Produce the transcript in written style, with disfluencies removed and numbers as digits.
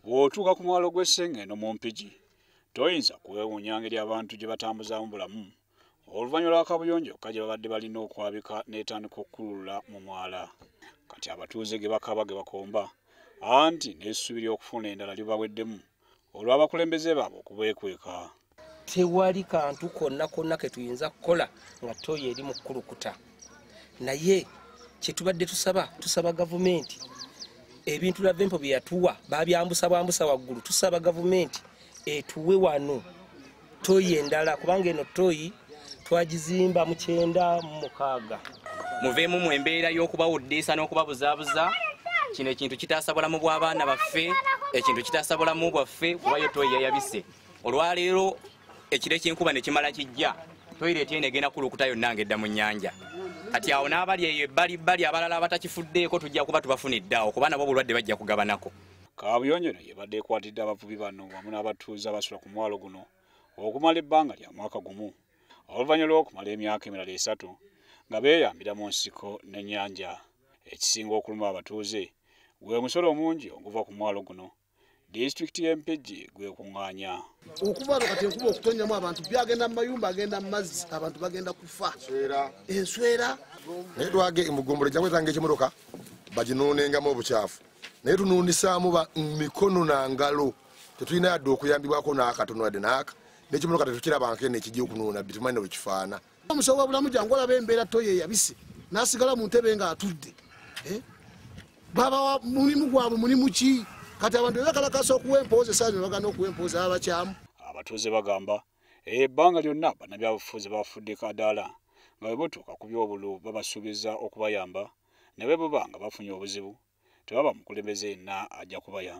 Bw'otuuka ku mwalo gw'Essengendo mu Mpigi, toyinza kwewuunya ngeri abantu gye batambuzaamu bulamu oluvannyuma lwa kabuyonjo yokka gye babadde balina okwabika n'etandika okukulula mu mwala. Kati abatuuze ge bakaba ge bakomba anti n'essuubi ly'okufuna endala libaweddemu olw'abakulembeze baabwe okubeekweka. Tewali kantu konna konna ke tuyinza kukola nga toyi eri mu kkulukuta, naye kye tubadde tusaba gavumenti ebintu Lavempo bye yatuwa babyambusa bwambusa waggulu. Tusaba gavumenti etuwe wano toyi endala, kubanga eno toyi twagizimba mu 96. Muveemu mu embeera y'okubawuddiisa n'okubabuzaabuza. Kino ekintu kitaasa bulamu bw'abaana baffe, ekintu kitaasa bulamu bwaffe, kuba yo toyi yayabise. Olwaleero ekiro eky'enkuba ne kimala kijja, toyireeti eno egenda kulukuta yonna ng'edda mu nnyanja. Kati awo n'abali eyo ebbalibbali abalala abatakifuddeeko tujja kuba tubafunidde awo, kuba nabo obulwadde bajja kugabanako. Kaabuyonjo eno yebadde ekwatidde abavubi bano wamu n'abatuuze abasula ku mwalo guno okumala ebbanga lya mwaka gumu, oluvannyuma lw'okumala emyaka emirala 3 nga beeyambira mu nsiko n'ennyanja. Ekisinga okuluma abatuuze gwe musolo omungi oguva ku mwalo guno disitulikiti y'e Mpigi gwekuŋŋaanya. Okuva kati enkuba okutonyamu abantu byagenda mu mayumba, agenda mu mazzi, abantu bagenda kufa enswera. Naye twage mugombolo jangu ekimotoka baginuunengamu obukyafu, naye tunuunisaamu mikono na ngalo, tetulina yadde okuyambibwako n'akatono wadde n'aka, n'ekimotoka tetukiraba nkene ekijja okunuuna, bitumanyi bwe kifaana. Omusawo wa bulamu jangu olaba embeera toyi eyabise, n'asigala mu ntebe ng'atudde. Babawa mulimu gwabwe mulimu ki? Kati abantu beekalakasa okuwa empooza essaawa zino bagana okuwa empooza abakyamu. Abatuuze bagamba ebbanga lyonna bannabyabufuzi bafuddeko adaala nga bwe batuuka ku by'obululu babasuubiza okubayamba, ne bwe buba nga bafunye obuzibu tebaba mukulembeze yenna ajja kubayamba.